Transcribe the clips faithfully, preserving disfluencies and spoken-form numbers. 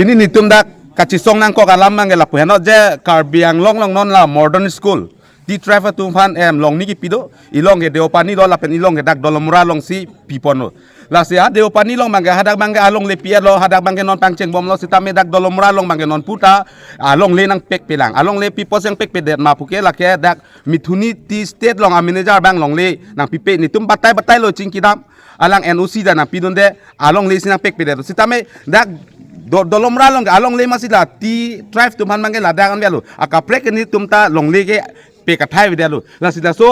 Pini netum dak kachesong nangkok alam abangke lapu henlo je Karbi Anglong along non la modern school. T twelve atum aphan em longni kipi do, ilong ke Deopani lo lapen ilong ke dak Dolamara alongsi piponlo. Lasi ha Deopani along abangke hadak abangke alongle pi-etlo, hadak abangke non pangchengbomlo sitame dak Dolamara along abangke non puta alongle nangpekpelang. Alongle pi apotsi nangpekpedet ma puke lake dak Mithuni Tea Estate along a manager abang longle nangpipe, netum batai batai lo chingkidam. Alang N O C ta nangpidunde, alongle si nangpekpedet. Sitame dak Do-, Dolamara along, alongle masi la T twelve atum aphan abangke ladak an avelo. Akaprek netum ta longle ke pekathai avedetlo. Lasi laso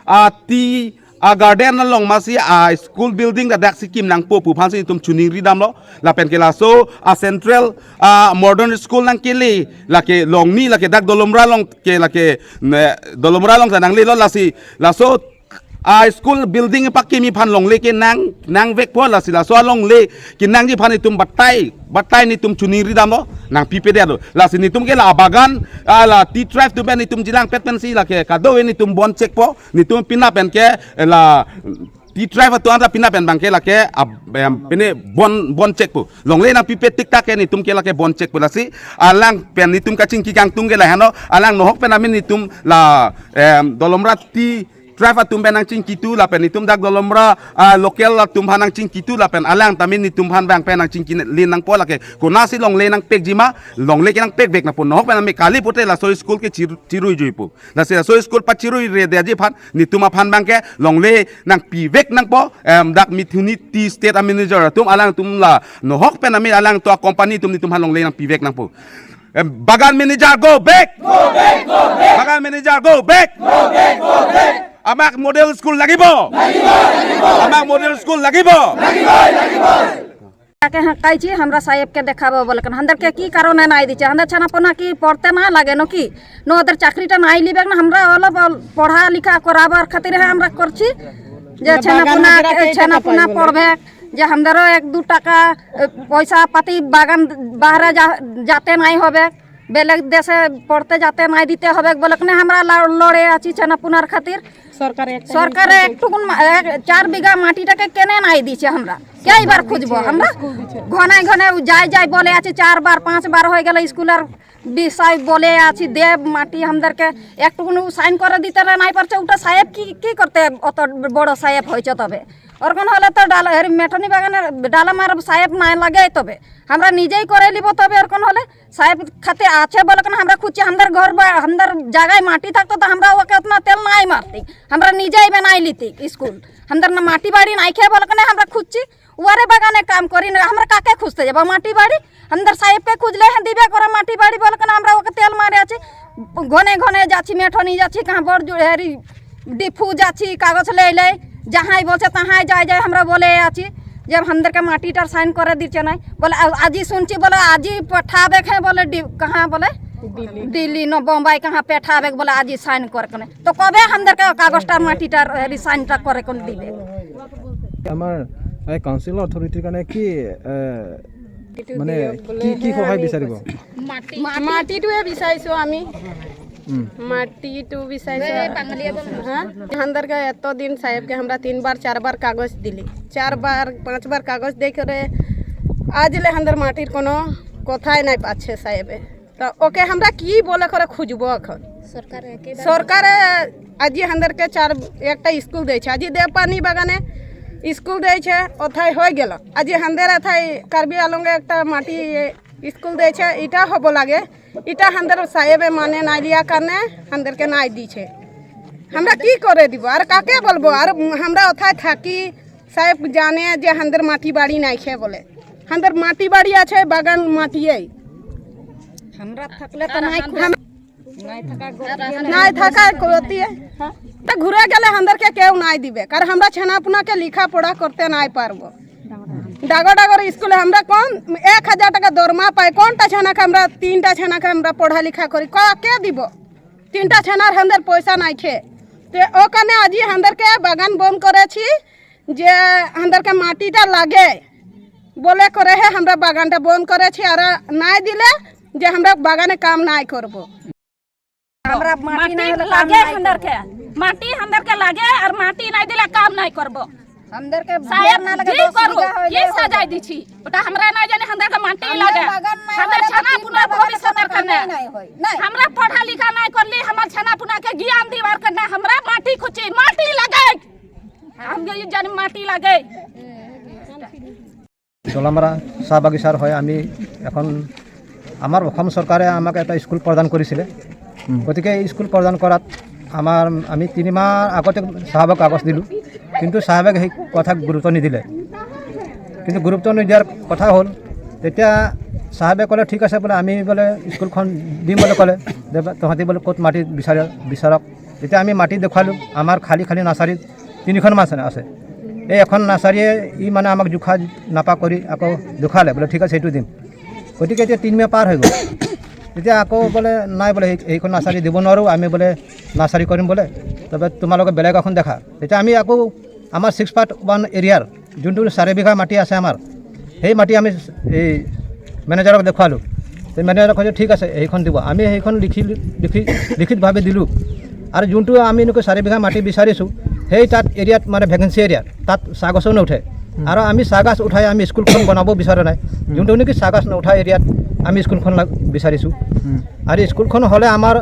a Tea Garden along masi a school building ta daksi kim nangpo pu aphansi netum choningri damlo. Lapen ke laso a central a modern school nangkele lake longni lake dak Dolamara along ke lake ne, Dolamara along ta nanglelo, lasi laso a school building pakimi aphan longle ke nang, nangvekpo, lasi laso alongle kenangji aphan netum batai batai netum choningri damlo, nangpipedetlo. Lasi netum ke la abagan a la T twelve atum pen netum jilang pet pensi lake kadokave netum bon chekpo, netum pina pen ke la T twelve atum anta pina pen abangke lake ab-, em, pine bon, bon chekpo. Longle nangpipe tik tak ke netum ke lake bon chekpo. Lasi alang pen netum kachingki kangtung ke lahenlo, alang nohok pen amin netum la, em, Dolamara T twelve atum pen nangchingkitu lapen netum dak Dolamara a local atum aphan nangchingkitu lapen alang ta amin netum aphan abang pen nangchingkile nangpo lake konatsi longle nangpekji ma, longle ke nangpekvek nangpo, nohok pen amin kali pote laso school ke chir-, chiruijuipo. Lasi laso school pachiruiredetji aphan netum aphan abangke longle nangpivek nangpo, em, dak Mithuni Tea Estate a manager atum, alangtum la nohok pen amin alangtum a company atum netum aphan longle nangpivek nangpo. Em, bagan manager go back. Go back, go back. Bagan manager go back. Go back, go back. আমাক model school লাগিব। লাগিব, লাগিব। আমাক model school লাগিব। লাগিব, লাগিব। তাকে হাঁকাইছি, আমরা সাহেবকে দেখাবো বলে কেন? আমাদেরকে কি কারণে নাই দিছে? আমাদের ছেনাপোনা কি পড়তে না লাগে নাকি? না ওদের চাকরিটা নাই লিবে না? আমরা অলপ অল-, পড়া লেখা করাবার খাতিরে আমরা করছি যে বাগান ছেনাপোনা, হাজিরা কে ছেনাপোনা টাকা পাইবো না। পড়বে, যে আমাদেরও এক দু টাকা, এ, পয়সা পাতি বাগান বাহারে যা-, যাতে নাই হবে, বেলেগ দেশে পড়তে যাতে নাই দিতে হবে বলে কেন আমরা ল-, লড়ে আছি ছেনাপোনার খাতির। সরকারে একটা সরকারে নিশ্চয় একটুকুন মা-, এক, চার বিঘা মাটিটাকে কেনে নাই দিছে আমরা? কে এবার খুঁজবো আমরা? স্কুল দিছে। ঘনায় ঘনায় ও যাই যাই বলে আছে, চারবার পাঁচবার হয়ে গেল স্কুল আর বিষয় বলে আছি, দে মাটি আমাদেরকে একটুকুন সাইন করে দিতে না নাই পারছে। ওটা সাহেব কি, কি করতে অত বড় সাহেব হয়েছে তবে? ওরকম হলে তো ডাল-, এর মেঠনি বাগানের ডালামার সাহেব নাই লাগে তবে। আমরা নিজেই করে নিব তবে ওরকম হলে। সাহেব খাতে আছে বলে কেন আমরা খুঁজছি, আমাদের ঘর বা আমাদের জায়গায় মাটি থাকতো তো আমরা ওকে উতনা তেল নাই মারতি, আমরা নিজেই বানাই লিতি স্কুল। আমাদের না মাটি বাড়ি নাই খেয়ে বলে কেন আমরা খুঁজছি, ওয়ারে বাগানে কাম করি না, আমরা কাকে খুঁজতে যাবো মাটি বাড়ি? আমাদের সাহেবকে খুঁজলে হ্যাঁ দিবে করে মাটি বাড়ি বলে কেন আমরা ওকে তেল মারে আছি, ঘনে ঘনে যাচ্ছি, মেঠনি যাচ্ছি, কাহা বড় জু-, হেরি ডিফু যাচ্ছি কাগজ লেইলে, যাহাই বলছে তাহাই যাই যাই আমরা বলে আছি যে আমাদেরকে মাটিটার সাইন করে দিচ্ছে নাই। বলে আ-, আজি শুনছি বলে আজি পাঠাবে হ্যাঁ বলে ডি-, কাহা বলে দিল্লি। দিল্লি না বোম্বাই কাহা পাঠাবে বলে আজি সাইন করে কেন। তো কবে আমাদেরকে কাগজটার মাটিটার, এ, সাইনটা করে কোন দিবে? আমাৰ এই কাউন্সিল অথৰিটিৰ কাৰণে কি, এ, মানে কি, কি সহায় বিচাৰিব? মাটি, মাটিটোৱে বিচাৰিছো আমি। উম। মাটিটো বিচাৰিছো। হা? আমাদেরকে এতদিন সাহেবকে আমরা তিনবার চারবার কাগজ দিলি, চারবার পাঁচবার কাগজ দিয়ে করে আজলে আমাদের মাটির কোনো কথাই নাই পাচ্ছে সাহেবে। তো ওকে আমরা কি বলে করে খুঁজবো এখন? সরকারে একেবারে সরকারে আজি আমাদেরকে চার একটা স্কুল দিয়েছে, আজি দেওপানি বাগানে স্কুল দিয়েছে, ওথায় হয়ে গেল। আজি আমাদের এথায় কার্বি আলঙ্গে একটা মাটি স্কুল দিয়েছে, এটা হব লাগে। এটা আমাদের সাহেবে মানে নাই লিয়া কারণে আমাদেরকে নাই দিছে। আমরা কি করে দিব আর কাকে বলবো? আর আমরা ওথায় থাকি, সাহেব জানে যে আমাদের মাটি বাড়ি নাই খেয়ে বলে। আমাদের মাটি বাড়ি আছে, বাগান মাটি এই। আমরা থাকলে তো নাই খুব। হাম-, নাই থাকা করতে। তা ঘুরে গেলে আমাদেরকে কেউ নাই দিবে, কারণ আমরা ছেনাপোনাকে লেখাপড়া করতে নাই পারবো। ডাগর ডাগর স্কুলে আমরা কোন এক হাজার টাকা দরমা পাই, কোনটা ছেনাকে আমরা তিনটা ছেনাকে আমরা পড়া লেখা করি, ক-, কে দিব? তিনটা ছেনার আমাদের পয়সা নাই খেয়ে। তে ওখানে আজি আমাদেরকে বাগান বন্ধ করেছি, যে আমাদেরকে মাটিটা লাগে বলে করে হে আমরা বাগানটা বন্ধ করেছি, আর নাই দিলে যে আমরা বাগানে কাম নাই করব। আমরা মাটি মাটি নাই হলে কাম লাগে নাই আমাদেরকে, মাটি আমাদেরকে লাগে, আর মাটি নাই দিলে কাম নাই করব। हमदर के शायद घर ना लगे जे दस करो, बीघा होय ये ले होय। सजा दीछी। ওটা हमरा না জানে, हमरा के माटी हमरा লাগে। বাগান নাই हमरा होলে ছানা তো পুনা তিনটা বাগান ভবিষ্যতর কোনো কারণে। নাই, নাই হয়। নাই। हमरा पढ़ा लिखा नहीं करली, हमरा ছানা পুনা के ज्ञान दीवार करना, हमरा माटी खोजे, माटी लगे। हम ये जाने माटी लगे। দলামাৰা চাহ বাগিচাৰ হয়। আমি এখন, আমাৰ অসম চৰকাৰে আমাক এটা স্কুল প্ৰদান কৰিছিলে। উম। গতিকে এই স্কুল প্ৰদান কৰাত আমাৰ, আমি তিনিমাহ আগতে চাহাবক কাগজ দিলোঁ, কিন্তু চাহাবে সেই কথা গুৰুত্ব নিদিলে। কিন্তু গুৰুত্ব নিদিয়াৰ কথা হ'ল, তেতিয়া চাহাবে ক'লে, "ঠিক আছে," বোলে, "আমি বোলে স্কুলখন দিম," বুলি ক'লে। "দে, তহঁতি বোলে ক'ত মাটি বিচাৰ, বিচাৰক।" তেতিয়া আমি মাটি দেখুৱালোঁ, আমাৰ খালী খালী নাৰ্চাৰী তিনিখন মান আছে। এই এখন নাৰ্চাৰীয়ে ই মানে আমাক জোখা নাপা কৰি আকৌ দেখুৱালে, বোলে, "ঠিক আছে, এইটো দিম।" গতিকে এতিয়া তিনিমাহ পাৰ হৈ গ'ল। তেতিয়া আকৌ বোলে, "নাই," বোলে, "সেই-, সেইখন নাৰ্চাৰী দিব নোৱাৰোঁ, আমি বোলে নাৰ্চাৰী কৰিম বোলে, তাৰপৰা তোমালোকে বেলেগ এখন দেখা।" তেতিয়া আমি আকৌ আমাৰ ছিক্স পাৰ্ট ওৱান এৰিয়াৰ যোনটো চাৰি বিঘা মাটি আছে আমাৰ, সেই মাটি আমি এই মেনেজাৰক দেখুৱালোঁ। এই মেনেজাৰে কৈছে, "ঠিক আছে, সেইখন দিব।" আমি সেইখন লিখি, লিখি, লিখিতভাৱে দিলোঁ। আৰু যোনটো আমি এনেকৈ চাৰি বিঘা মাটি বিচাৰিছোঁ, সেই তাত এৰিয়াত মানে ভেকেঞ্চি এৰিয়া, তাত চাহ গছো নুঠে। উম। আৰু আমি চাহ গছ উঠাই আমি স্কুলখন বনাব বিচৰা নাই। উম। যোনটো নেকি চাহ গছ নুঠা এৰিয়াত আমি স্কুলখন লাগ-, বিচাৰিছোঁ। উম। আৰু স্কুলখন হ'লে আমাৰ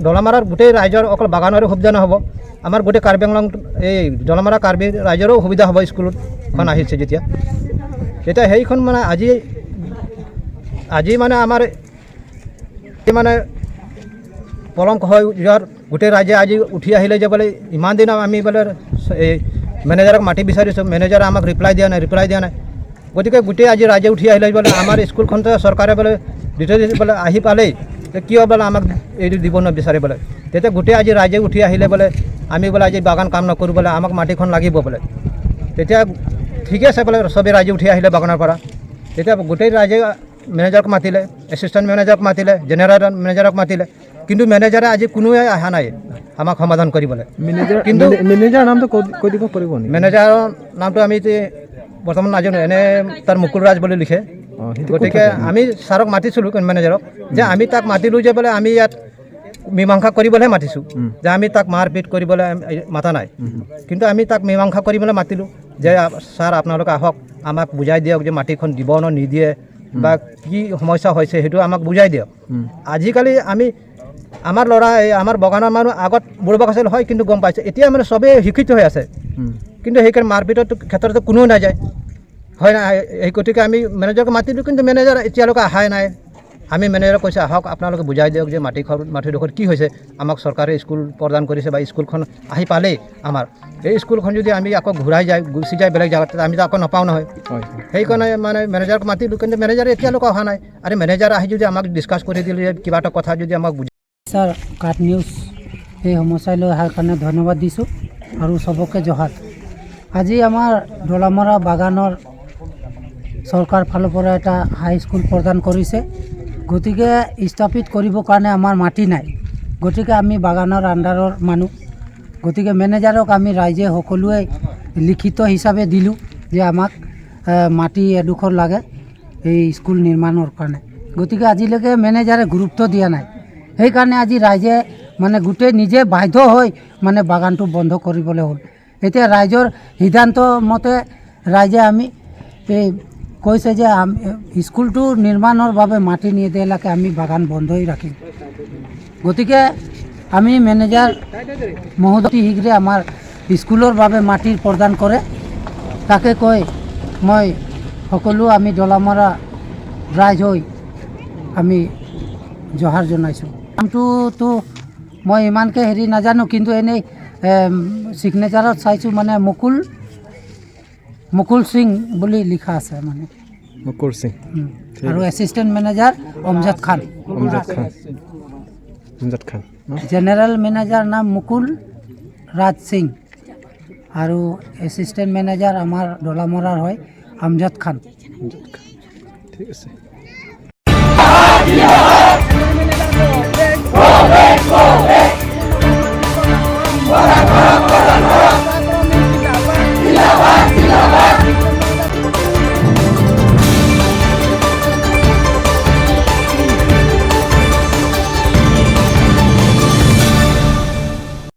দলামাৰাৰ গোটেই ৰাইজৰ অকল বাগানৰে সুবিধা নহ'ব, আমাৰ গোটেই কাৰ্বি আংলং, এই দলামাৰা কাৰ্বি ৰাইজৰো সুবিধা হ'ব স্কুলখন উম। আহিছে যেতিয়া। তেতিয়া সেইখন মানে আজি, আজি মানে আমাৰ এই মানে পলম হয় ইয়াৰ গোটেই ৰাইজে আজি উঠি আহিলে যে বোলে ইমান দিন আমি বোলে এই মেনেজাৰক মাতি বিচাৰিছোঁ, মেনেজাৰে আমাক ৰিপ্লাই দিয়া নাই, ৰিপ্লাই দিয়া নাই। গতিকে গোটেই আজি ৰাইজে উঠি আহিলে বোলে আমাৰ স্কুলখনতে চৰকাৰে বোলে দি থৈ দিছে বোলে, আহি পালেই, তে কিয় বোলে আমাক এইটো দিব নিবিচাৰে বোলে। তেতিয়া গোটেই আজি ৰাইজে উঠি আহিলে বোলে, আমি বোলে আজি বাগান কাম নকৰোঁ বোলে, আমাক মাটিখন লাগিব বোলে। তেতিয়া ঠিকে আছে বোলে, চবেই ৰাইজে উঠি আহিলে বাগানৰ পৰা। তেতিয়া গোটেই ৰাইজে মেনেজাৰক মাতিলে, এছিষ্টেণ্ট মেনেজাৰক মাতিলে, জেনেৰেল মেনেজাৰক মাতিলে, কিন্তু মেনেজাৰে আজি কোনোৱে অহা নাই আমাক সমাধান কৰিবলৈ। মেনেজাৰ, কিন্তু মেনে-, মেনেজাৰ নামটো কৈ, কৈ দিব পাৰিব নেকি? মেনেজাৰৰ নামটো আমি এতিয়া বৰ্তমান নাজানো, এনে তাৰ মুকুল ৰাজ বুলি লিখে। অ, সেইটো ক'ত গতিকে থাকে? আমি ছাৰক মাতিছিলোঁ, মেনেজাৰক, যে উম। আমি তাক মাতিলোঁ যে বোলে আমি ইয়াত মীমাংসা কৰিবলৈহে মাতিছোঁ, উম। যে আমি তাক মাৰপিট কৰিবলৈ আমি মাতা নাই। উম। কিন্তু আমি তাক মীমাংসা কৰিবলৈ মাতিলোঁ যে, "আ-, ছাৰ, আপোনালোকে আহক, আমাক বুজাই দিয়ক যে মাটিখন দিব নে নিদিয়ে উম। বা কি সমস্যা হৈছে, সেইটো আমাক বুজাই দিয়ক।" উম। আজিকালি আমি, আমাৰ ল'ৰা, এই আমাৰ বাগানৰ মানুহ আগত বুৰ্বক আছিল হয়, কিন্তু গম পাইছে, এতিয়া মানে চবেই শিক্ষিত হৈ আছে। উম। কিন্তু সেইকাৰণে মাৰপিটৰ ক্ষেত্ৰতো কোনো নাযায়, হয় না? এই গতিকে আমি মেনেজাৰক মাতিলোঁ, কিন্তু মেনেজাৰ এতিয়ালৈকে অহাই নাই। আমি মেনেজাৰক কৈছোঁ, "আহক, আপোনালোকে বুজাই দিয়ক যে মাটিখন, মাটিডোখৰ কি হৈছে, আমাক চৰকাৰে স্কুল প্ৰদান কৰিছে বা স্কুলখন আহি পালেই আমাৰ এই স্কুলখন যদি আমি আকৌ ঘূৰাই যায়, গুচি যায় বেলেগ জেগাত, আমি তো আকৌ নাপাওঁ নহয়।" হয়। সেইকাৰণে মানে মেনেজাৰক মাতিলোঁ, কিন্তু মেনেজাৰ এতিয়ালৈকে অহা নাই। আৰে মেনেজাৰ আহি যদি আমাক ডিছকাছ কৰি দিলে, কিবা এটা কথা যদি আমাক বুজাই ছাৰ, কাট নিউজ এই সমস্যালৈ অহাৰ কাৰণে ধন্যবাদ দিছোঁ আৰু চবকে জহাৰ। আজি আমাৰ দলামৰা বাগানৰ চৰকাৰ ফালৰ পৰা এটা হাই স্কুল প্ৰদান কৰিছে, গতিকে স্থাপিত কৰিবৰ কাৰণে আমাৰ মাটি নাই, গতিকে আমি বাগানৰ আণ্ডাৰৰ মানুহ, গতিকে মেনেজাৰক আমি ৰাইজে সকলোৱে লিখিত হিচাপে দিলোঁ যে আমাক, এ, মাটি এডোখৰ লাগে এই স্কুল নিৰ্মাণৰ কাৰণে। গতিকে আজিলৈকে মেনেজাৰে গুৰুত্ব দিয়া নাই। সেইকাৰণে আজি ৰাইজে মানে গোটেই নিজে বাধ্য হৈ মানে বাগানটো বন্ধ কৰিবলৈ হ'ল। এতিয়া ৰাইজৰ সিদ্ধান্ত মতে ৰাইজে আমি এই কৈছে যে আম-, স্কুলটো নিৰ্মাণৰ বাবে মাটি নিদিয়ালৈকে আমি বাগান বন্ধই ৰাখিম। গতিকে আমি মেনেজাৰ মহোদয় অতি শীঘ্ৰে আমাৰ স্কুলৰ বাবে মাটি প্ৰদান কৰে, তাকে কৈ মই সকলো আমি দলামৰা ৰাইজ হৈ আমি জহাৰ জনাইছোঁ। নামটোতো মই ইমানকে হেৰি নাজানো, কিন্তু এনেই, এম, ছিগনেচাৰত চাইছোঁ মানে মুকুল, মুকুল সিং বুলি লিখা আছে মানে। মুকুল সিং। উম। ঠিক আৰু আছে। এছিষ্টেণ্ট মেনেজাৰ অমজাদ খান। অমজাদ খান। অমজাদ খান, ন? জেনেৰেল মেনেজাৰ নাম মুকুল ৰাজ সিং আৰু এছিষ্টেণ্ট মেনেজাৰ আমাৰ দলামৰাৰ হয় আমজাদ খান। ঠিক আছে।